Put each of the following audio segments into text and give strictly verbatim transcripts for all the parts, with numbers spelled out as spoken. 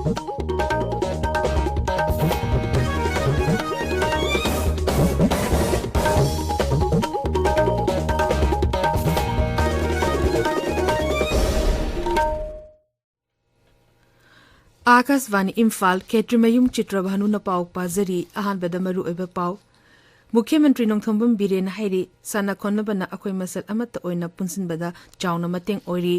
ꯑꯥꯀꯥꯁꯕꯥꯅꯤ ꯏꯝꯐꯥꯜ, ꯈꯦꯇ꯭ꯔꯤꯃꯌꯨꯝ ꯆꯤꯇ꯭ꯔꯚꯥꯅꯨꯅ ꯄꯥꯎ ꯄꯥꯖꯔꯤ꯫ ꯑꯍꯥꯟꯕꯗ ꯃꯔꯨꯑꯣꯏꯕ ꯄꯥꯎ꯫ ꯃꯨꯈ꯭ꯌ ꯃꯟꯇ꯭ꯔꯤ ꯅꯣꯡꯊꯣꯝꯕꯝ ꯕꯤꯔꯦꯟꯅ ꯍꯥꯏꯔꯤ, ꯁꯥꯟꯅ ꯈꯣꯠꯅꯕꯅ ꯑꯩꯈꯣꯏ ꯃꯁꯦꯜ ꯑꯃꯠꯇ ꯑꯣꯏꯅ ꯄꯨꯟꯁꯤꯟꯕꯗ ꯆꯥꯎꯅ ꯃꯇꯦꯡ ꯑꯣꯏꯔꯤ꯫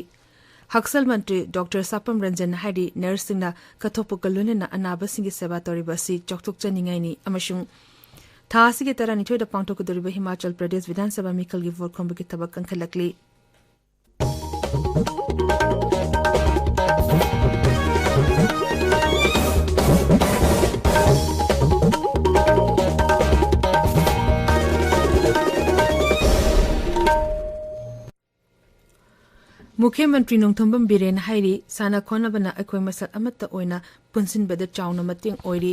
ꯍꯛꯁꯦꯜ ꯃꯟꯇ꯭ꯔꯤ ꯗꯣꯛꯇꯔ ꯁꯥꯄꯝ ꯔꯟꯖꯟꯅ ꯍꯥꯏꯔꯤ, ꯅꯔꯁꯁꯤꯡꯅ ꯀꯠꯊꯣꯛꯄꯒ ꯂꯣꯏꯅꯅ ꯑꯅꯥꯕꯁꯤꯡꯒꯤ ꯁꯦꯕꯥ ꯇꯧꯔꯤꯕ ꯑꯁꯤ ꯆꯥꯎꯊꯣꯛꯆꯅꯤꯡꯉꯥꯏꯅꯤ꯫ ꯑꯃꯁꯨꯡ ꯊꯥ ꯑꯁꯤꯒꯤ ꯇꯔꯥꯅꯤꯊꯣꯏꯗ ꯄꯥꯡꯊꯣꯛꯀꯗꯧꯔꯤꯕ ꯍꯤꯃꯥꯆꯜ ꯄ꯭ꯔꯗꯦꯁ ꯕꯤꯙꯥꯟ ꯁꯚꯥ ꯃꯤꯈꯜꯒꯤ ꯚꯣꯠ ꯈꯣꯝꯕꯒꯤ ꯊꯕꯛ ꯀꯟꯈꯠꯂꯛꯂꯤ꯫ ꯃꯨꯈ꯭ꯌ ꯃꯟꯇ꯭ꯔꯤ ꯅꯣꯡꯊꯣꯝꯕꯝ ꯕꯤꯔꯦꯟ ꯍꯥꯏꯔꯤ, ꯁꯥꯟꯅ ꯈꯣꯠꯅꯕꯅ ꯑꯩꯈꯣꯏ ꯃꯁꯛ ꯑꯃꯠꯇ ꯑꯣꯏꯅ ꯄꯨꯟꯁꯤꯟꯕꯗ ꯆꯥꯎꯅ ꯃꯇꯦꯡ ꯑꯣꯏꯔꯤ꯫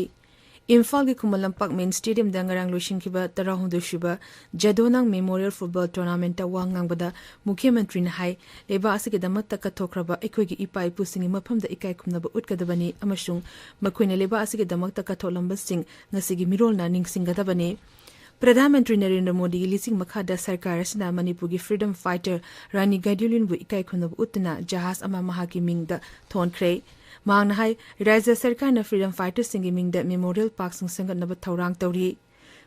ꯏꯝꯐꯥꯜꯒꯤ ꯈꯨꯃꯟ ꯂꯝꯄꯥꯛ ꯃꯦꯟ ꯁ꯭ꯇꯦꯗꯤꯌꯝꯗ ꯉꯔꯥꯡ ꯂꯣꯏꯁꯤꯟꯈꯤꯕ ꯇꯔꯥꯍꯨꯝꯗꯣꯏ ꯁꯨꯕ ꯖꯗꯣꯅꯥꯡ ꯃꯦꯃꯣꯔꯤꯌꯦꯜ ꯐꯨꯠꯕꯣꯜ ꯇꯣꯔꯅꯥꯃꯦꯟꯠꯇ ꯋꯥ ꯉꯥꯡꯕꯗ ꯃꯨꯈ꯭ꯌ ꯃꯟꯇ꯭ꯔꯤꯅ ꯍꯥꯏ, ꯂꯩꯕꯥꯛ ꯑꯁꯤꯒꯤꯗꯃꯛꯇ ꯀꯠꯊꯣꯛꯈ꯭ꯔꯕ ꯑꯩꯈꯣꯏꯒꯤ ꯏꯄꯥ ꯏꯄꯨꯁꯤꯡꯒꯤ ꯃꯐꯝꯗ ꯏꯀꯥꯏ ꯈꯨꯝꯅꯕ ꯎꯠꯀꯗꯕꯅꯤ ꯑꯃꯁꯨꯡ ꯃꯈꯣꯏꯅ ꯂꯩꯕꯥꯛ ꯑꯁꯤꯒꯤꯗꯃꯛꯇ ꯀꯠꯊꯣꯛꯂꯝꯕꯁꯤꯡ ꯉꯁꯤꯒꯤ ꯃꯤꯔꯣꯜꯅ ꯅꯤꯡꯁꯤꯡꯒꯗꯕꯅꯤ꯫ ꯄ꯭ꯔꯙꯥꯟ ꯃꯟꯇ꯭ꯔꯤ ꯅꯔꯦꯟꯗ꯭ꯔ ꯃꯣꯗꯤꯒꯤ ꯂꯤꯆꯤꯡ ꯃꯈꯥꯗ ꯁꯔꯀꯥꯔ ꯑꯁꯤꯅ ꯃꯅꯤꯄꯨꯔꯒꯤ ꯐ꯭ꯔꯤꯗꯝ ꯐꯥꯏꯇꯔ ꯔꯥꯅꯤ ꯒꯥꯏꯗꯤꯟꯂꯤꯌꯨꯕꯨ ꯏꯀꯥꯏ ꯈꯨꯝꯅꯕ ꯎꯠꯇꯨꯅ ꯖꯍꯥꯖ ꯑꯃ ꯃꯍꯥꯛꯀꯤ ꯃꯤꯡꯗ ꯊꯣꯟꯈ꯭ꯔꯦ꯫ ꯃꯍꯥꯛꯅ ꯍꯥꯏ, ꯔꯥꯖ꯭ꯌ ꯁꯔꯀꯥꯔꯅ ꯐ꯭ꯔꯤꯗꯝ ꯐꯥꯏꯇꯔꯁꯤꯡꯒꯤ ꯃꯤꯡꯗ ꯃꯦꯃꯣꯔꯤꯌꯦꯜ ꯄꯥꯔꯛꯁꯤꯡ ꯁꯦꯝꯒꯠꯅꯕ ꯊꯧꯔꯥꯡ ꯇꯧꯔꯤ꯫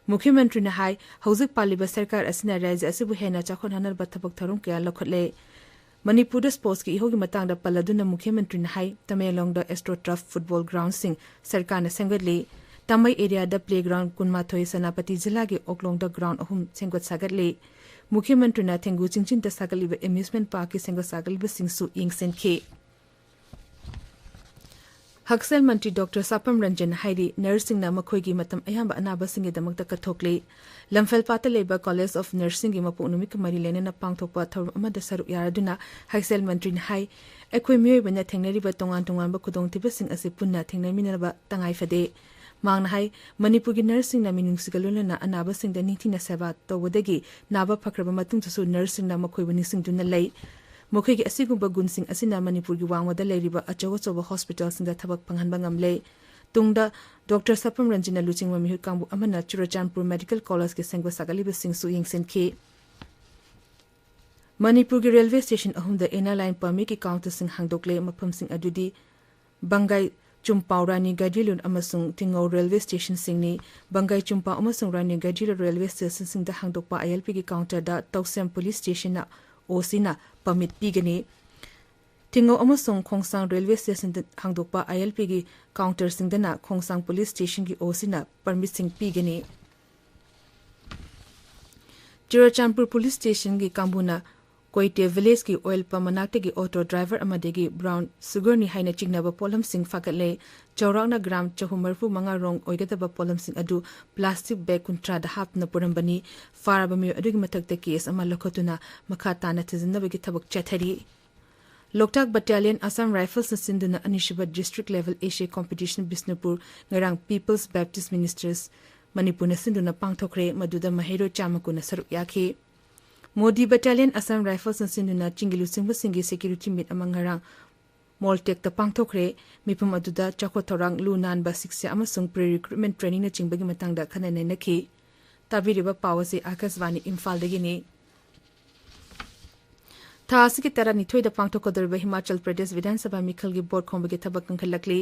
ꯃꯨꯈ꯭ꯌ ꯃꯟꯇ꯭ꯔꯤꯅ ꯍꯥꯏ, ꯍꯧꯖꯤꯛ ꯄꯥꯜꯂꯤꯕ ꯁꯔꯀꯥꯔ ꯑꯁꯤꯅ ꯔꯥꯖ꯭ꯌ ꯑꯁꯤꯕꯨ ꯍꯦꯟꯅ ꯆꯥꯎꯈꯠꯍꯟꯅꯕ ꯊꯕꯛ ꯊꯧꯔꯝ ꯀꯌꯥ ꯂꯧꯈꯠꯂꯦ꯫ ꯃꯅꯤꯄꯨꯔꯗ ꯁ꯭ꯄꯣꯔꯠꯁꯀꯤ ꯏꯍꯧꯒꯤ ꯃꯇꯥꯡꯗ ꯄꯜꯂꯗꯨꯅ ꯃꯨꯈ꯭ꯌ ꯃꯟꯇ꯭ꯔꯤꯅ ꯍꯥꯏ, ꯇꯃꯦꯡꯂꯣꯡꯗ ꯑꯦꯁꯇ꯭ꯔꯣ ꯇꯔꯐ ꯐꯨꯠꯕꯣꯜ ꯒ꯭ꯔꯥꯎꯟꯁꯤꯡ ꯁꯔꯀꯥꯔꯅ ꯁꯦꯝꯒꯠꯂꯤ꯫ ꯇꯥꯃꯩ ꯑꯦꯔꯤꯌꯥꯗ ꯄ꯭ꯂꯦ ꯒ꯭ꯔꯥꯎꯟ ꯀꯨꯟꯃꯥꯊꯣꯏ ꯁꯦꯅꯥꯄꯇꯤ ꯖꯤꯂꯥꯒꯤ ꯑꯣꯛꯂꯣꯡꯗ ꯒ꯭ꯔꯥꯎꯟ ꯑꯍꯨꯝ ꯁꯦꯝꯒꯠ ꯁꯥꯒꯠꯂꯤ꯫ ꯃꯨꯈ꯭ꯌ ꯃꯟꯇ꯭ꯔꯤꯅ ꯊꯦꯡꯒꯨ ꯆꯤꯡꯆꯤꯟꯗ ꯁꯥꯒꯠꯂꯤꯕ ꯑꯦꯃ꯭ꯌꯨꯁꯃꯦꯟꯠ ꯄꯥꯔꯛꯀꯤ ꯁꯦꯝꯒꯠ ꯁꯥꯒꯠꯂꯤꯕꯁꯤꯡꯁꯨ ꯌꯦꯡꯁꯤꯟꯈꯤ꯫ ꯍꯛꯁꯦꯜ ꯃꯟꯇ꯭ꯔꯤ ꯗꯣꯛꯇꯔ ꯁꯥꯄꯝ ꯔꯟꯖꯟ ꯍꯥꯏꯔꯤ, ꯅꯔꯁꯁꯤꯡꯅ ꯃꯈꯣꯏꯒꯤ ꯃꯇꯝ ꯑꯌꯥꯝꯕ ꯑꯅꯥꯕꯁꯤꯡꯒꯤꯗꯃꯛꯇ ꯀꯠꯊꯣꯛꯂꯤ꯫ ꯂꯝꯐꯦꯜꯄꯥꯠꯇ ꯂꯩꯕ ꯀꯣꯂꯦꯖ ꯑꯣꯐ ꯅꯔꯁꯤꯡꯒꯤ ꯃꯄꯣꯛ ꯅꯨꯃꯤꯠꯀ ꯃꯔꯤ ꯂꯩꯅꯅ ꯄꯥꯡꯊꯣꯛꯄ ꯊꯧꯔꯝ ꯑꯃꯗ ꯁꯔꯨꯛ ꯌꯥꯔꯗꯨꯅ ꯍꯛꯁꯦꯜ ꯃꯟꯇ꯭ꯔꯤꯅ ꯍꯥꯏ, ꯑꯩꯈꯣꯏ ꯃꯤꯑꯣꯏꯕꯅ ꯊꯦꯡꯅꯔꯤꯕ ꯇꯣꯉꯥꯟ ꯇꯣꯉꯥꯟꯕ ꯈꯨꯗꯣꯡꯊꯤꯕꯁꯤꯡ ꯑꯁꯤ ꯄꯨꯟꯅ ꯊꯦꯡꯅꯃꯤꯟꯅꯕ ꯇꯉꯥꯏ ꯐꯗꯦ꯫ ꯃꯍꯥꯛꯅ ꯍꯥꯏ, ꯃꯅꯤꯄꯨꯔꯒꯤ ꯅꯔꯁꯁꯤꯡꯅ ꯃꯤꯅꯨꯡꯁꯤꯒ ꯂꯣꯏꯅꯅ ꯑꯅꯥꯕꯁꯤꯡꯗ ꯅꯤꯡꯊꯤꯅ ꯁꯦꯕꯥ ꯇꯧꯕꯗꯒꯤ ꯅꯥꯕ ꯐꯈ꯭ꯔꯕ ꯃꯇꯨꯡꯗꯁꯨ ꯅꯔꯁꯁꯤꯡꯅ ꯃꯈꯣꯏꯕꯨ ꯅꯤꯡꯁꯤꯡꯗꯨꯅ ꯂꯩ꯫ ꯃꯈꯣꯏꯒꯤ ꯑꯁꯤꯒꯨꯝꯕ ꯒꯨꯟꯁꯤꯡ ꯑꯁꯤꯅ ꯃꯅꯤꯄꯨꯔꯒꯤ ꯋꯥꯡꯃꯗ ꯂꯩꯔꯤꯕ ꯑꯆꯧ ꯑꯆꯧꯕ ꯍꯣꯁꯄꯤꯇꯥꯜꯁꯤꯡꯗ ꯊꯕꯛ ꯐꯪꯍꯟꯕ ꯉꯝꯂꯦ꯫ ꯇꯨꯡꯗ ꯗꯣꯛꯇꯔ ꯁꯄꯝ ꯔꯟꯖꯤꯅ ꯂꯨꯆꯤꯡꯕ ꯃꯤꯍꯨꯠ ꯀꯥꯡꯕꯨ ꯑꯃꯅ ꯆꯨꯔꯆꯥꯟꯄꯨꯔ ꯃꯦꯗꯤꯀꯦꯜ ꯀꯣꯂꯦꯖꯀꯤ ꯁꯦꯝꯒꯠ ꯁꯥꯒꯠꯂꯤꯕꯁꯤꯡꯁꯨ ꯌꯦꯡꯁꯤꯟꯈꯤ꯫ ꯃꯅꯤꯄꯨꯔꯒꯤ ꯔꯦꯜꯋꯦ ꯁ꯭ꯇꯦꯁꯟ ꯑꯍꯨꯝꯗ ꯏꯟꯅꯔ ꯂꯥꯏꯟ ꯄꯔꯃꯤꯠꯀꯤ ꯀꯥꯎꯟꯇꯔꯁꯤꯡ ꯍꯥꯡꯗꯣꯛꯂꯦ꯫ ꯃꯐꯝꯁꯤꯡ ꯑꯗꯨꯗꯤ ꯕꯪꯒꯥꯏ ꯆꯨꯝꯄꯥꯎ, ꯔꯥꯅꯤ ꯒꯥꯏꯗꯤꯂꯨꯟ ꯑꯃꯁꯨꯡ ꯊꯤꯡꯉꯧ ꯔꯦꯜꯋꯦ ꯁ꯭ꯇꯦꯁꯟꯁꯤꯡꯅꯤ꯫ ꯕꯪꯒꯥꯏ ꯆꯨꯝꯄꯥꯎ ꯑꯃꯁꯨꯡ ꯔꯥꯅꯤ ꯒꯥꯏꯗꯤꯂꯨꯟ ꯔꯦꯜꯋꯦ ꯁ꯭ꯇꯦꯁꯟꯁꯤꯡꯗ ꯍꯥꯡꯗꯣꯛꯄ ꯑꯥꯏ ꯑꯦꯜ ꯄꯤꯒꯤ ꯀꯥꯎꯟꯇꯔꯗ ꯇꯧꯁꯦꯝ ꯄꯨꯂꯤꯁ ꯁ꯭ꯇꯦꯁꯟꯅ ꯑꯣ ꯁꯤꯅ ꯄꯔꯃꯤꯠ ꯄꯤꯒꯅꯤ꯫ ꯊꯤꯡꯉꯧ ꯑꯃꯁꯨꯡ ꯈꯣꯡꯁꯥꯡ ꯔꯦꯜꯋꯦ ꯁ꯭ꯇꯦꯁꯟꯗ ꯍꯥꯡꯗꯣꯛꯄ ꯑꯥꯏ ꯑꯦꯜ ꯄꯤꯒꯤ ꯀꯥꯎꯟꯇꯔꯁꯤꯡꯗꯅ ꯈꯣꯡꯁꯥꯡ ꯄꯨꯂꯤꯁ ꯁ꯭ꯇꯦꯁꯟꯒꯤ ꯑꯣ ꯁꯤꯅ ꯄꯔꯃꯤꯠꯁꯤꯡ ꯄꯤꯒꯅꯤ꯫ ꯆꯨꯔꯆꯥꯟꯄꯨꯔ ꯄꯨꯂꯤꯁ ꯁ꯭ꯇꯦꯁꯟꯒꯤ ꯀꯥꯡꯕꯨꯅ ꯀꯣꯏꯇꯦ ꯚꯤꯂꯦꯖꯀꯤ ꯑꯣꯏꯜ ꯄꯝ ꯃꯅꯥꯛꯇꯒꯤ ꯑꯣꯇꯣ ꯗ꯭ꯔꯥꯏꯚꯔ ꯑꯃꯗꯒꯤ ꯕ꯭ꯔꯥꯎꯟ ꯁꯨꯒꯔꯅꯤ ꯍꯥꯏꯅ ꯆꯤꯡꯅꯕ ꯄꯣꯠꯂꯝꯁꯤꯡ ꯐꯥꯒꯠꯂꯦ꯫ ꯆꯥꯎꯔꯥꯛꯅ ꯒ꯭ꯔꯥꯝ ꯆꯍꯨꯝ ꯃꯔꯤꯐꯨ ꯃꯉꯥ ꯔꯣꯡ ꯑꯣꯏꯒꯗꯕ ꯄꯣꯠꯂꯝꯁꯤꯡ ꯑꯗꯨ ꯄ꯭ꯂꯥꯁꯇꯤꯛ ꯕꯦꯒ ꯀꯨꯟꯊ꯭ꯔꯥꯗ ꯍꯥꯞꯇꯨꯅ ꯄꯨꯔꯝꯕꯅꯤ꯫ ꯐꯥꯔꯕ ꯃꯤꯑꯣꯏ ꯑꯗꯨꯒꯤ ꯃꯊꯛꯇ ꯀꯦꯁ ꯑꯃ ꯂꯧꯈꯠꯇꯨꯅ ꯃꯈꯥ ꯇꯥꯅ ꯊꯤꯖꯤꯟꯅꯕꯒꯤ ꯊꯕꯛ ꯆꯠꯊꯔꯤ꯫ ꯂꯣꯛꯇꯥꯛ ꯕꯠꯇꯥꯂꯤꯌꯟ ꯑꯁꯥꯝ ꯔꯥꯏꯐꯜꯁꯅ ꯁꯤꯟꯗꯨꯅ ꯑꯅꯤꯁꯨꯕ ꯗꯤꯁꯇ꯭ꯔꯤꯛ ꯂꯦꯚꯦꯜ ꯑꯦꯁꯦ ꯀꯣꯝꯄꯤꯇꯤꯁꯟ ꯕꯤꯁꯅꯨꯄꯨꯔ ꯉꯔꯥꯡ ꯄꯤꯄꯜꯁ ꯕꯦꯞꯇꯤꯁ ꯃꯤꯅꯤꯁꯇ꯭ꯔꯤꯁ ꯃꯅꯤꯄꯨꯔꯅ ꯁꯤꯟꯗꯨꯅ ꯄꯥꯡꯊꯣꯛꯈ꯭ꯔꯦ꯫ ꯃꯗꯨꯗ ꯃꯍꯩꯔꯣꯏ ꯆꯥꯝꯃ ꯀꯨꯟꯅ ꯁꯔꯨꯛ ꯌꯥꯈꯤ꯫ ꯃꯣꯗꯤ ꯕꯠꯇꯥꯂꯤꯌꯟ ꯑꯁꯥꯝ ꯔꯥꯏꯐꯜꯁꯅ ꯁꯤꯟꯗꯨꯅ ꯆꯤꯡꯒꯤ ꯂꯨꯆꯤꯡꯕꯁꯤꯡꯒꯤ ꯁꯦꯀ꯭ꯌꯨꯔꯤꯇꯤ ꯃꯤꯠ ꯑꯃ ꯉꯔꯥꯡ ꯃꯣꯜꯇꯦꯛꯇ ꯄꯥꯡꯊꯣꯛꯈ꯭ꯔꯦ꯫ ꯃꯤꯄꯨꯝ ꯑꯗꯨꯗ ꯆꯥꯎꯈꯠ ꯊꯧꯔꯥꯡ, ꯂꯨ ꯅꯥꯟꯕ, ꯁꯤꯛꯁꯥ ꯑꯃꯁꯨꯡ ꯄ꯭ꯔꯤ ꯔꯤꯀ꯭ꯔꯨꯠꯃꯦꯟ ꯇ꯭ꯔꯦꯅꯤꯡꯅꯆꯤꯡꯕꯒꯤ ꯃꯇꯥꯡꯗ ꯈꯟꯅ ꯅꯩꯅꯈꯤ꯫ ꯇꯥꯕꯤꯔꯤꯕ ꯄꯥꯎ ꯑꯁꯤ ꯑꯥꯀꯥꯁꯕꯥꯅꯤ ꯏꯝꯐꯥꯜꯗꯒꯤꯅꯤ꯫ ꯊꯥ ꯑꯁꯤꯒꯤ ꯇꯔꯥꯅꯤꯊꯣꯏꯗ ꯄꯥꯡꯊꯣꯛꯀꯗꯧꯔꯤꯕ ꯍꯤꯃꯥꯆꯜ ꯄ꯭ꯔꯗꯦꯁ ꯕꯤꯙꯥꯟ ꯁꯚꯥ ꯃꯤꯈꯜꯒꯤ ꯚꯣꯠ ꯈꯣꯝꯕꯒꯤ ꯊꯕꯛ ꯀꯟꯈꯠꯂꯛꯂꯤ꯫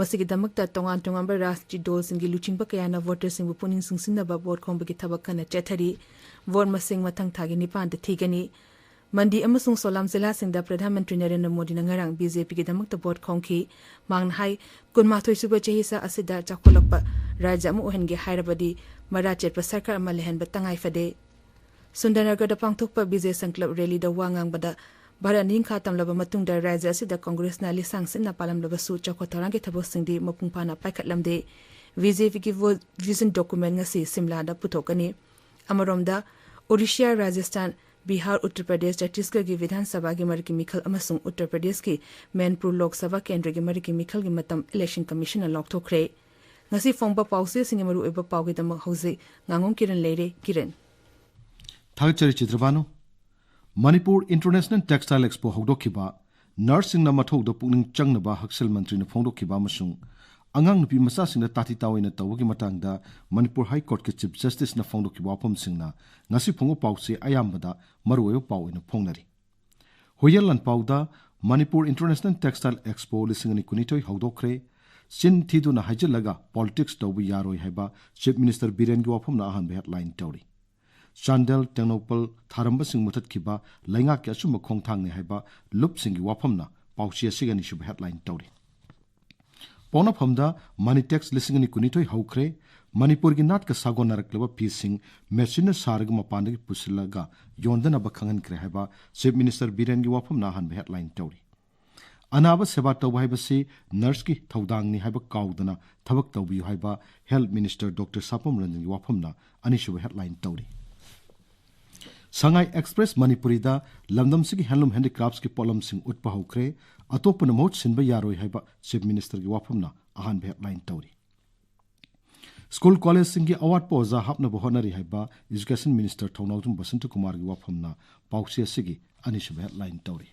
ꯃꯁꯤꯒꯤꯗꯃꯛꯇ ꯇꯣꯉꯥꯟ ꯇꯣꯉꯥꯟꯕ ꯔꯥꯖꯅꯤꯇꯤ ꯗꯣꯜꯁꯤꯡꯒꯤ ꯂꯨꯆꯤꯡꯕ ꯀꯌꯥꯅ ꯚꯣꯇꯔꯁꯤꯡꯕꯨ ꯄꯨꯛꯅꯤꯡ ꯆꯤꯡꯁꯤꯟꯅꯕ ꯚꯣꯠ ꯈꯣꯝꯕꯒꯤ ꯊꯕꯛ ꯀꯟꯅ ꯆꯠꯊꯔꯤ꯫ ꯚꯣꯠ ꯃꯁꯤꯡ ꯃꯊꯪ ꯊꯥꯒꯤ ꯅꯤꯄꯥꯟꯗ ꯊꯤꯒꯅꯤ꯫ ꯃꯟꯗꯤ ꯑꯃꯁꯨꯡ ꯁꯣꯂꯥꯝ ꯖꯤꯂꯥꯁꯤꯡꯗ ꯄ꯭ꯔꯙꯥꯟ ꯃꯟꯇ꯭ꯔꯤ ꯅꯔꯦꯟꯗ꯭ꯔ ꯃꯣꯗꯤꯅ ꯉꯔꯥꯡ ꯕꯤ ꯖꯦ ꯄꯤꯒꯤꯗꯃꯛꯇ ꯚꯣꯠ ꯈꯣꯝꯈꯤ꯫ ꯃꯍꯥꯛꯅ ꯍꯥꯏ, ꯀꯨꯟꯃꯥꯊꯣꯏ ꯁꯨꯕ ꯆꯍꯤꯆꯥ ꯑꯁꯤꯗ ꯆꯥꯎꯈꯠꯂꯛꯄ ꯔꯥꯖ꯭ꯌ ꯑꯃ ꯑꯣꯏꯍꯟꯒꯦ ꯍꯥꯏꯔꯕꯗꯤ ꯃꯔꯥ ꯆꯦꯠꯄ ꯁꯔꯀꯥꯔ ꯑꯃ ꯂꯩꯍꯟꯕ ꯇꯉꯥꯏ ꯐꯗꯦ꯫ ꯁꯨꯟꯗꯔꯅꯒꯔꯗ ꯄꯥꯡꯊꯣꯛꯄ ꯕꯤꯖꯦ ꯁꯪꯀꯜꯞ ꯔꯦꯂꯤꯗ ꯋꯥ ꯉꯥꯡꯕꯗ ꯚꯥꯔꯠ ꯅꯤꯡꯈꯥ ꯇꯝꯂꯕ ꯃꯇꯨꯡꯗ ꯔꯥꯖ꯭ꯌ ꯑꯁꯤꯗ ꯀꯪꯒ꯭ꯔꯦꯁꯅ ꯂꯤꯁꯥꯡ ꯁꯤꯠꯅ ꯄꯥꯜꯂꯝꯂꯕꯁꯨ ꯆꯥꯎꯈꯠ ꯊꯧꯔꯥꯡꯒꯤ ꯊꯕꯛꯁꯤꯡꯗꯤ ꯃꯄꯨꯡ ꯐꯥꯅ ꯄꯥꯏꯈꯠꯂꯝꯗꯦ꯫ ꯕꯤ ꯖꯦ ꯄꯤꯒꯤ ꯚꯣ-, ꯚꯤꯖꯟ ꯗꯣꯀꯨꯃꯦꯟ ꯉꯁꯤ ꯁꯤꯝꯂꯥꯗ ꯄꯨꯊꯣꯛꯀꯅꯤ꯫ ꯑꯃꯔꯣꯝꯗ, ꯑꯣꯔꯤꯁꯤꯌꯥ, ꯔꯥꯖꯁꯊꯥꯟ, ꯕꯤꯍꯥꯔ, ꯎꯠꯇꯔ ꯄ꯭ꯔꯗꯦꯁ, ꯆꯇꯤꯁꯒꯔꯒꯤ ꯕꯤꯙꯥꯟ ꯁꯚꯥꯒꯤ ꯃꯔꯛꯀꯤ ꯃꯤꯈꯜ ꯑꯃꯁꯨꯡ ꯎꯠꯇꯔ ꯄ꯭ꯔꯗꯦꯁꯀꯤ ꯃꯦꯟꯄꯨꯔ ꯂꯣꯛ ꯁꯚꯥ ꯀꯦꯟꯗ꯭ꯔꯒꯤ ꯃꯔꯛꯀꯤ ꯃꯤꯈꯜꯒꯤ ꯃꯇꯝ ꯏꯂꯦꯛꯁꯟ ꯀꯃꯤꯁꯟꯅ ꯂꯥꯎꯊꯣꯛꯈ꯭ꯔꯦ꯫ ꯉꯁꯤ ꯐꯣꯡꯕ ꯄꯥꯎꯆꯦꯁꯤꯡꯒꯤ ꯃꯔꯨꯑꯣꯏꯕ ꯄꯥꯎꯒꯤꯗꯃꯛ ꯍꯧꯖꯤꯛ ꯉꯥꯉꯣꯝ ꯀꯤꯔꯟ ꯂꯩꯔꯦ꯫ ꯀꯤꯔꯟ꯫ ꯊꯥꯒꯠꯆꯔꯤ ꯆꯤꯇ꯭ꯔꯕꯥꯅꯨ꯫ ꯃꯅꯤꯄꯨꯔ ꯏꯟꯇꯔꯅꯦꯁꯅꯦꯜ ꯇꯦꯛꯁꯇꯥꯏꯜ ꯑꯦꯛꯁꯄꯣ ꯍꯧꯗꯣꯛꯈꯤꯕ, ꯅꯔꯁꯁꯤꯡꯅ ꯃꯊꯧꯗ ꯄꯨꯛꯅꯤꯡ ꯆꯪꯅꯕ ꯍꯛꯁꯦꯜ ꯃꯟꯇ꯭ꯔꯤꯅ ꯐꯣꯡꯗꯣꯛꯈꯤꯕ ꯑꯃꯁꯨꯡ ꯑꯉꯥꯡ ꯅꯨꯄꯤ ꯃꯆꯥꯁꯤꯡꯗ ꯇꯥꯊꯤ ꯇꯥꯑꯣꯏꯅ ꯇꯧꯕꯒꯤ ꯃꯇꯥꯡꯗ ꯃꯅꯤꯄꯨꯔ ꯍꯥꯏ ꯀꯣꯔꯠꯀꯤ ꯆꯤꯐ ꯖꯁꯇꯤꯁꯅ ꯐꯣꯡꯗꯣꯛꯈꯤꯕ ꯋꯥꯐꯝꯁꯤꯡꯅ ꯉꯁꯤ ꯐꯣꯡꯕ ꯄꯥꯎꯁꯦ ꯑꯌꯥꯝꯕꯗ ꯃꯔꯨꯑꯣꯏꯕ ꯄꯥꯎ ꯑꯣꯏꯅ ꯐꯣꯡꯅꯔꯤ꯫ ꯍꯨꯏꯌꯦꯟ ꯂꯥꯟꯄꯥꯎꯗ ꯃꯅꯤꯄꯨꯔ ꯏꯟꯇꯔꯅꯦꯁꯅꯦꯜ ꯇꯦꯛꯁꯇꯥꯏꯜ ꯑꯦꯛꯁꯄꯣ ꯂꯤꯁꯤꯡ ꯑꯅꯤ ꯀꯨꯟꯅꯤꯊꯣꯏ ꯍꯧꯗꯣꯛꯈ꯭ꯔꯦ꯫ ꯆꯤꯟ ꯊꯤꯗꯨꯅ ꯍꯥꯏꯖꯤꯜꯂꯒ ꯄꯣꯂꯤꯇꯤꯛꯁ ꯇꯧꯕ ꯌꯥꯔꯣꯏ ꯍꯥꯏꯕ ꯆꯤꯐ ꯃꯤꯅꯤꯁꯇꯔ ꯕꯤꯔꯦꯟꯒꯤ ꯋꯥꯐꯝꯅ ꯑꯍꯥꯟꯕ ꯍꯦꯗꯂꯥꯏꯟ ꯇꯧꯔꯤ꯫ ꯆꯥꯟꯗꯦꯜ, ꯇꯦꯡꯅꯧꯄꯜ ꯊꯥꯔꯝꯕꯁꯤꯡ ꯃꯨꯊꯠꯈꯤꯕ ꯂꯩꯉꯥꯛꯀꯤ ꯑꯆꯨꯝꯕ ꯈꯣꯡꯊꯥꯡꯅꯤ ꯍꯥꯏꯕ ꯂꯨꯞꯁꯤꯡꯒꯤ ꯋꯥꯐꯝꯅ ꯄꯥꯎꯆꯦ ꯑꯁꯤꯒꯤ ꯑꯅꯤꯁꯨꯕ ꯍꯦꯗꯂꯥꯏꯟ ꯇꯧꯔꯤ꯫ ꯄꯣꯛꯅꯐꯝꯗ ꯃꯅꯤꯇꯦꯛꯁ ꯂꯤꯁꯤꯡ ꯑꯅꯤ ꯀꯨꯟꯅꯤꯊꯣꯏ ꯍꯧꯈ꯭ꯔꯦ꯫ ꯃꯅꯤꯄꯨꯔꯒꯤ ꯅꯥꯠꯀ ꯁꯥꯒꯣꯟꯅꯔꯛꯂꯕ ꯐꯤꯁꯤꯡ ꯃꯦꯆꯤꯟꯅ ꯁꯥꯔꯒ ꯃꯄꯥꯟꯗꯒꯤ ꯄꯨꯁꯤꯜꯂꯒ ꯌꯣꯟꯗꯅꯕ ꯈꯪꯍꯟꯈ꯭ꯔꯦ ꯍꯥꯏꯕ ꯆꯤꯐ ꯃꯤꯅꯤꯁꯇꯔ ꯕꯤꯔꯦꯟꯒꯤ ꯋꯥꯐꯝꯅ ꯑꯍꯥꯟꯕ ꯍꯦꯗꯂꯥꯏꯟ ꯇꯧꯔꯤ꯫ ꯑꯅꯥꯕ ꯁꯦꯕꯥ ꯇꯧꯕ ꯍꯥꯏꯕꯁꯤ ꯅꯔꯁꯀꯤ ꯊꯧꯗꯥꯡꯅꯤ ꯍꯥꯏꯕ ꯀꯥꯎꯗꯅ ꯊꯕꯛ ꯇꯧꯕꯤꯌꯨ ꯍꯥꯏꯕ ꯍꯦꯜꯊ ꯃꯤꯅꯤꯁꯇꯔ ꯗꯣꯛꯇꯔ ꯁꯥꯄꯝ ꯔꯟꯖꯟꯒꯤ ꯋꯥꯐꯝꯅ ꯑꯅꯤꯁꯨꯕ ꯍꯦꯗꯂꯥꯏꯟ ꯇꯧꯔꯤ꯫ ꯁꯉꯥꯏ ꯑꯦꯛꯁꯄ꯭ꯔꯦꯁ ꯃꯅꯤꯄꯨꯔꯤꯗ ꯂꯝꯗꯝꯁꯤꯒꯤ ꯍꯦꯟꯂꯨꯝ ꯍꯦꯟꯗꯤꯀ꯭ꯔꯥꯐꯠꯁꯀꯤ ꯄꯣꯠꯂꯝꯁꯤꯡ ꯎꯠꯄ ꯍꯧꯈ꯭ꯔꯦ, ꯑꯇꯣꯞꯄꯅ ꯃꯍꯨꯠ ꯁꯤꯟꯕ ꯌꯥꯔꯣꯏ ꯍꯥꯏꯕ ꯆꯤꯐ ꯃꯤꯅꯤꯁꯇꯔꯒꯤ ꯋꯥꯐꯝꯅ ꯑꯍꯥꯟꯕ ꯍꯦꯗꯂꯥꯏꯟ ꯇꯧꯔꯤ꯫ ꯁ꯭ꯀꯨꯜ ꯀꯣꯂꯦꯖꯁꯤꯡꯒꯤ ꯑꯋꯥꯠꯄ ꯑꯣꯖꯥ ꯍꯥꯞꯅꯕ ꯍꯣꯠꯅꯔꯤ ꯍꯥꯏꯕ ꯏꯖꯨꯀꯦꯁꯟ ꯃꯤꯅꯤꯁꯇꯔ ꯊꯧꯅꯥꯎꯖꯝ ꯕꯁꯟꯇꯀꯨꯃꯥꯔꯒꯤ ꯋꯥꯐꯝꯅ ꯄꯥꯎꯆꯦ ꯑꯁꯤꯒꯤ ꯑꯅꯤꯁꯨꯕ ꯍꯦꯗꯂꯥꯏꯟ ꯇꯧꯔꯤ꯫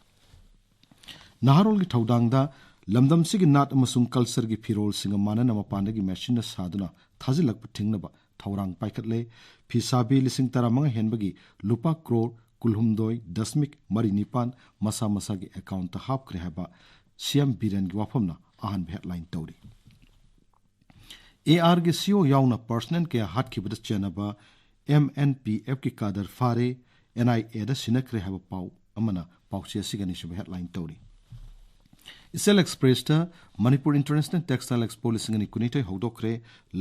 ꯅꯍꯥꯔꯣꯜꯒꯤ ꯊꯧꯗꯥꯡꯗ ꯂꯝꯗꯝꯁꯤꯒꯤ ꯅꯥꯠ ꯑꯃꯁꯨꯡ ꯀꯜꯆꯔꯒꯤ ꯐꯤꯔꯣꯜꯁꯤꯡꯒ ꯃꯥꯟꯅꯅ ꯃꯄꯥꯟꯗꯒꯤ ꯃꯦꯆꯤꯟꯅ ꯁꯥꯗꯨꯅ ꯊꯥꯖꯤꯜꯂꯛꯄ ꯊꯤꯡꯅꯕ ꯊꯧꯔꯥꯡ ꯄꯥꯏꯈꯠꯂꯦ꯫ ꯐꯤ ꯁꯥꯕꯤ ꯂꯤꯁꯤꯡ ꯇꯔꯥꯃꯉꯥ ꯍꯦꯟꯕꯒꯤ ꯂꯨꯄꯥ ꯀ꯭ꯔꯣꯔ ꯀꯨꯟꯍꯨꯝꯗꯣꯏ ꯗꯁꯃꯤꯛ ꯃꯔꯤ ꯅꯤꯄꯥꯟ ꯃꯁꯥ ꯃꯁꯥꯒꯤ ꯑꯦꯀꯥꯎꯟꯇ ꯍꯥꯞꯈ꯭ꯔꯦ ꯍꯥꯏꯕ ꯁꯤꯑꯦꯝ ꯕꯤꯔꯦꯟꯒꯤ ꯋꯥꯐꯝꯅ ꯑꯍꯥꯟꯕ ꯍꯦꯗꯂꯥꯏꯟ ꯇꯧꯔꯤ꯫ ꯑꯦ ꯑꯥꯔꯒꯤ ꯁꯤꯏꯑꯣ ꯌꯥꯎꯅ ꯄꯔꯁꯅꯦꯜ ꯀꯌꯥ ꯍꯥꯠꯈꯤꯕꯗ ꯆꯦꯟꯅꯕ ꯑꯦꯝ ꯑꯦꯟ ꯄꯤ ꯑꯦꯐꯀꯤ ꯀꯥꯗꯔ ꯐꯥꯔꯦ, ꯑꯦꯟ ꯑꯥꯏ ꯑꯦꯗ ꯁꯤꯟꯅꯈ꯭ꯔꯦ ꯍꯥꯏꯕ ꯄꯥꯎ ꯑꯃꯅ ꯄꯥꯎꯆꯦ ꯑꯁꯤꯒꯤ ꯑꯅꯤꯁꯨꯕ ꯍꯦꯗꯂꯥꯏꯟ ꯇꯧꯔꯤ꯫ ꯏꯆꯦꯜ ꯑꯦꯛꯁꯄ꯭ꯔꯦꯁꯇ ꯃꯅꯤꯄꯨꯔ ꯏꯟꯇꯔꯅꯦꯁꯅꯦꯜ ꯇꯦꯛꯁꯇꯥꯏꯜ ꯑꯦꯛꯁꯄꯣ ꯂꯤꯁꯤꯡ ꯑꯅꯤ ꯀꯨꯟꯅꯤꯊꯣꯏ ꯍꯧꯗꯣꯛꯈ꯭ꯔꯦ꯫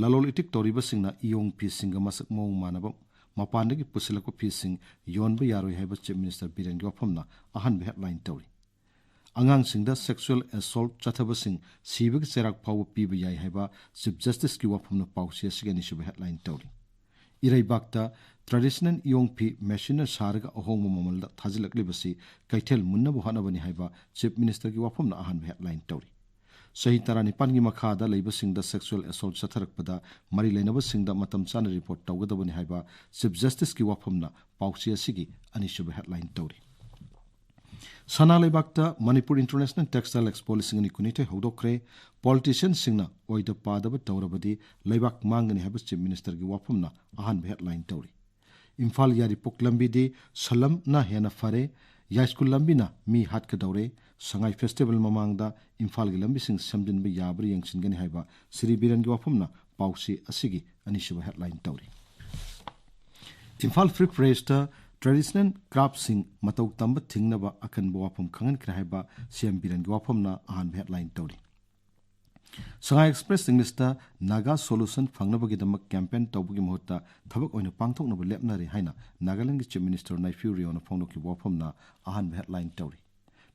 ꯂꯂꯣꯜ ꯏꯇꯤꯛ ꯇꯧꯔꯤꯕꯁꯤꯡꯅ ꯏꯌꯣꯡ ꯐꯤꯁꯤꯡꯒ ꯃꯁꯛ ꯃꯑꯣꯡ ꯃꯥꯟꯅꯕ ꯃꯄꯥꯟꯗꯒꯤ ꯄꯨꯁꯤꯜꯂꯛꯄ ꯐꯤꯁꯤꯡ ꯌꯣꯟꯕ ꯌꯥꯔꯣꯏ ꯍꯥꯏꯕ ꯆꯤꯐ ꯃꯤꯅꯤꯁꯇꯔ ꯕꯤꯔꯦꯟꯒꯤ ꯋꯥꯐꯝꯅ ꯑꯍꯥꯟꯕ ꯍꯦꯗꯂꯥꯏꯟ ꯇꯧꯔꯤ꯫ ꯑꯉꯥꯡꯁꯤꯡꯗ ꯁꯦꯛꯁꯨꯑꯦꯜ ꯑꯦꯁꯣꯜꯠ ꯆꯠꯊꯕꯁꯤꯡ ꯁꯤꯕꯒꯤ ꯆꯩꯔꯥꯛ ꯐꯥꯎꯕ ꯄꯤꯕ ꯌꯥꯏ ꯍꯥꯏꯕ ꯆꯤꯐ ꯖꯁꯇꯤꯁꯀꯤ ꯋꯥꯐꯝꯅ ꯄꯥꯎꯆꯦ ꯑꯁꯤꯒꯤ ꯑꯅꯤꯁꯨꯕ ꯍꯦꯗꯂꯥꯏꯟ ꯇꯧꯔꯤ꯫ ꯏꯔꯩꯕꯥꯛꯇ ꯇ꯭ꯔꯦꯗꯤꯁꯅꯦꯜ ꯏꯌꯣꯡ ꯐꯤ ꯃꯦꯆꯤꯟꯅ ꯁꯥꯔꯒ ꯑꯍꯣꯡꯕ ꯃꯃꯜꯗ ꯊꯥꯖꯤꯜꯂꯛꯂꯤꯕꯁꯤ ꯀꯩꯊꯦꯜ ꯃꯨꯟꯅꯕ ꯍꯣꯠꯅꯕꯅꯤ ꯍꯥꯏꯕ ꯆꯤꯐ ꯃꯤꯅꯤꯁꯇꯔꯒꯤ ꯋꯥꯐꯝꯅ ꯑꯍꯥꯟꯕ ꯍꯦꯗꯂꯥꯏꯟ ꯇꯧꯔꯤ꯫ ꯆꯍꯤ ꯇꯔꯥꯅꯤꯄꯥꯟꯒꯤ ꯃꯈꯥꯗ ꯂꯩꯕꯁꯤꯡꯗ sexual assault ꯆꯠꯊꯔꯛꯄꯗ ꯃꯔꯤ ꯂꯩꯅꯕꯁꯤꯡꯗ ꯃꯇꯝ ꯆꯥꯅ report ꯇꯧꯒꯗꯕꯅꯤ ꯍꯥꯏꯕ Chief Justiceꯀꯤ ꯋꯥꯐꯝꯅ ꯄꯥꯎꯆꯦ ꯑꯁꯤꯒꯤ ꯑꯅꯤꯁꯨꯕ headline ꯇꯧꯔꯤ꯫ ꯁꯅꯥ ꯂꯩꯕꯥꯛꯇ ꯃꯅꯤꯄꯨꯔ International Textile Expo ꯂꯤꯁꯤꯡ ꯑꯅꯤ ꯀꯨꯟꯅꯤꯊꯣꯏ ꯍꯧꯗꯣꯛꯈ꯭ꯔꯦ꯫ Politicianꯁꯤꯡꯅ ꯑꯣꯏꯗ ꯄꯥꯗꯕ ꯇꯧꯔꯕꯗꯤ ꯂꯩꯕꯥꯛ ꯃꯥꯡꯒꯅꯤ ꯍꯥꯏꯕ Chief Ministerꯒꯤ ꯋꯥꯐꯝꯅ ꯑꯍꯥꯟꯕ headline ꯇꯧꯔꯤ꯫ ꯏꯝꯐꯥꯜ ꯌꯥꯏꯔꯤꯄꯣꯛ ꯂꯝꯕꯤꯗꯤ ꯁꯂꯝꯅ ꯍꯦꯟꯅ ꯐꯔꯦ꯫ ꯌꯥꯏꯁ꯭ꯀꯨꯜ ꯂꯝꯕꯤꯅ ꯃꯤ ꯍꯥꯠꯀꯗꯧꯔꯦ꯫ ꯁꯉꯥꯏ festival ꯃꯃꯥꯡꯗ ꯏꯝꯐꯥꯜꯒꯤ ꯂꯝꯕꯤꯁꯤꯡ ꯁꯦꯝꯖꯤꯟꯕ ꯌꯥꯕ꯭ꯔꯥ ꯌꯦꯡꯁꯤꯟꯒꯅꯤ ꯍꯥꯏꯕ ꯁ꯭ꯔꯤ ꯕꯤꯔꯦꯟꯒꯤ ꯋꯥꯐꯝꯅ ꯄꯥꯎꯆꯦ ꯑꯁꯤꯒꯤ ꯑꯅꯤꯁꯨꯕ headline ꯇꯧꯔꯤ꯫ ꯏꯝꯐꯥꯜ Free Pressꯇ traditional craftꯁꯤꯡ ꯃꯇꯧ ꯇꯝꯕ ꯊꯤꯡꯅꯕ ꯑꯀꯟꯕ ꯋꯥꯐꯝ ꯈꯪꯍꯟꯈ꯭ꯔꯦ ꯍꯥꯏꯕ ꯁꯤ ꯑꯦꯝ ꯕꯤꯔꯦꯟꯒꯤ ꯋꯥꯐꯝꯅ ꯑꯍꯥꯟꯕ headline ꯇꯧꯔꯤ꯫ ꯁꯉꯥꯏ Express Englishꯇ Naga solution ꯐꯪꯅꯕꯒꯤꯗꯃꯛ campaign ꯇꯧꯕꯒꯤ ꯃꯍꯨꯠꯇ ꯊꯕꯛ ꯑꯣꯏꯅ ꯄꯥꯡꯊꯣꯛꯅꯕ ꯂꯦꯞꯅꯔꯦ ꯍꯥꯏꯅ ꯅꯥꯒꯥꯂꯦꯟꯒꯤ Chief Minister ꯅꯩꯐꯤꯌꯨ ꯔꯤꯑꯣꯅ ꯐꯣꯡꯗꯣꯛꯈꯤꯕ ꯋꯥꯐꯝꯅ ꯑꯍꯥꯟꯕ headline ꯇꯧꯔꯤ꯫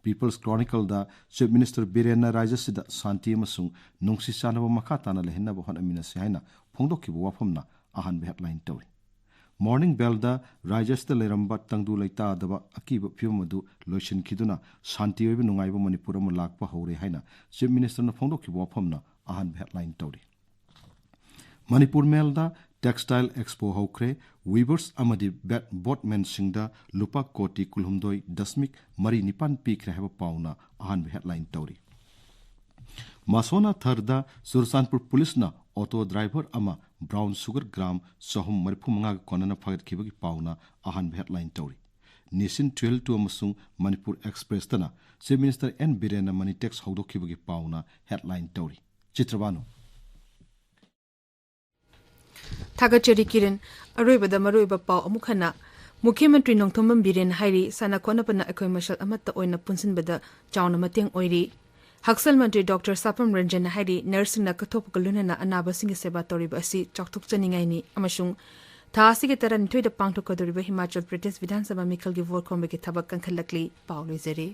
People's Chronicleꯗ Chief Minister ꯕꯤꯔꯦꯟꯅ ꯔꯥꯖ꯭ꯌꯁꯤꯗ ꯁꯥꯟꯇꯤ ꯑꯃꯁꯨꯡ ꯅꯨꯡꯁꯤ ꯆꯥꯟꯅꯕ ꯃꯈꯥ ꯇꯥꯅ ꯂꯩꯍꯟꯅꯕ ꯍꯣꯠꯅꯃꯤꯟꯅꯁꯤ ꯍꯥꯏꯅ ꯐꯣꯡꯗꯣꯛꯈꯤꯕ ꯋꯥꯐꯝꯅ ꯑꯍꯥꯟꯕ headline ꯇꯧꯔꯤ꯫ Morning Bellꯗ ꯔꯥꯖ꯭ꯌꯁꯤꯗ ꯂꯩꯔꯝꯕ ꯇꯪꯗꯨ ꯂꯩꯇꯥꯗꯕ ꯑꯀꯤꯕ ꯐꯤꯕꯝ ꯑꯗꯨ ꯂꯣꯏꯁꯤꯟꯈꯤꯗꯨꯅ ꯁꯥꯟꯇꯤ ꯑꯣꯏꯕ ꯅꯨꯡꯉꯥꯏꯕ ꯃꯅꯤꯄꯨꯔ ꯑꯃ ꯂꯥꯛꯄ ꯍꯧꯔꯦ ꯍꯥꯏꯅ Chief Ministerꯅ ꯐꯣꯡꯗꯣꯛꯈꯤꯕ ꯋꯥꯐꯝꯅ ꯑꯍꯥꯟꯕ headline ꯇꯧꯔꯤ꯫ ꯃꯅꯤꯄꯨꯔ Mailꯗ Textile Expo ꯍꯧꯈ꯭ꯔꯦ꯫ Weavers ꯑꯃꯗꯤ ꯕꯦꯠ-, boatmenꯁꯤꯡꯗ ꯂꯨꯄꯥ ꯀꯣꯇꯤ ꯀꯨꯟꯍꯨꯝꯗꯣꯏ ꯗꯁꯃꯤꯛ ꯃꯔꯤ ꯅꯤꯄꯥꯟ ꯄꯤꯈ꯭ꯔꯦ ꯍꯥꯏꯕ ꯄꯥꯎꯅ ꯑꯍꯥꯟꯕ headline ꯇꯧꯔꯤ꯫ ꯃꯁꯣꯅꯥ ꯊꯔꯗ ꯆꯨꯔꯆꯥꯟꯄꯨꯔ ꯄꯨꯂꯤꯁꯅ auto driver ꯑꯃ brown sugar gram ꯆꯍꯨꯝ ꯃꯔꯤꯐꯨ ꯃꯉꯥꯒ ꯀꯣꯟꯅꯅ ꯐꯥꯒꯠꯈꯤꯕꯒꯤ ꯄꯥꯎꯅ ꯑꯍꯥꯟꯕ headline ꯇꯧꯔꯤ꯫ Nation twelve two ꯑꯃꯁꯨꯡ ꯃꯅꯤꯄꯨꯔ Expressꯇꯅ Chief Minister ꯑꯦꯟ ꯕꯤꯔꯦꯟꯅ money tax ꯍꯧꯗꯣꯛꯈꯤꯕꯒꯤ ꯄꯥꯎꯅ headline ꯇꯧꯔꯤ꯫ ꯆꯤꯇ꯭ꯔꯕꯥꯅꯨ꯫ ꯊꯥꯒꯠꯆꯔꯤ ꯀꯤꯔꯟ꯫ ꯑꯔꯣꯏꯕꯗ ꯃꯔꯨꯑꯣꯏꯕ ꯄꯥꯎ ꯑꯃꯨꯛ ꯍꯟꯅ꯫ ꯃꯨꯈ꯭ꯌ ꯃꯟꯇ꯭ꯔꯤ ꯅꯣꯡꯊꯣꯝꯕꯝ ꯕꯤꯔꯦꯟ ꯍꯥꯏꯔꯤ, ꯁꯥꯟꯅ ꯈꯣꯠꯅꯕꯅ ꯑꯩꯈꯣꯏ ꯃꯁꯦꯜ ꯑꯃꯠꯇ ꯑꯣꯏꯅ ꯄꯨꯟꯁꯤꯟꯕꯗ ꯆꯥꯎꯅ ꯃꯇꯦꯡ ꯑꯣꯏꯔꯤ꯫ ꯍꯛꯁꯦꯜ ꯃꯟꯇ꯭ꯔꯤ ꯗꯣꯛꯇꯔ ꯁꯥꯄꯝ ꯔꯟꯖꯟꯅ ꯍꯥꯏꯔꯤ, ꯅꯔꯁꯁꯤꯡꯅ ꯀꯠꯊꯣꯛꯄꯒ ꯂꯣꯏꯅꯅ ꯑꯅꯥꯕꯁꯤꯡꯒꯤ ꯁꯦꯕꯥ ꯇꯧꯔꯤꯕ ꯑꯁꯤ ꯆꯥꯎꯊꯣꯛꯆꯅꯤꯡꯉꯥꯏꯅꯤ ꯑꯃꯁꯨꯡ ꯊꯥ ꯑꯁꯤꯒꯤ ꯇꯔꯥꯅꯤꯊꯣꯏꯗ ꯄꯥꯡꯊꯣꯛꯀꯗꯧꯔꯤꯕ ꯍꯤꯃꯥꯆꯜ ꯄ꯭ꯔꯗꯦꯁ ꯕꯤꯙꯥꯟ ꯁꯚꯥ ꯃꯤꯈꯜꯒꯤ ꯚꯣꯠ ꯈꯣꯝꯕꯒꯤ ꯊꯕꯛ ꯀꯟꯈꯠꯂꯛꯂꯤ꯫ ꯄꯥꯎ ꯂꯣꯏꯖꯔꯦ꯫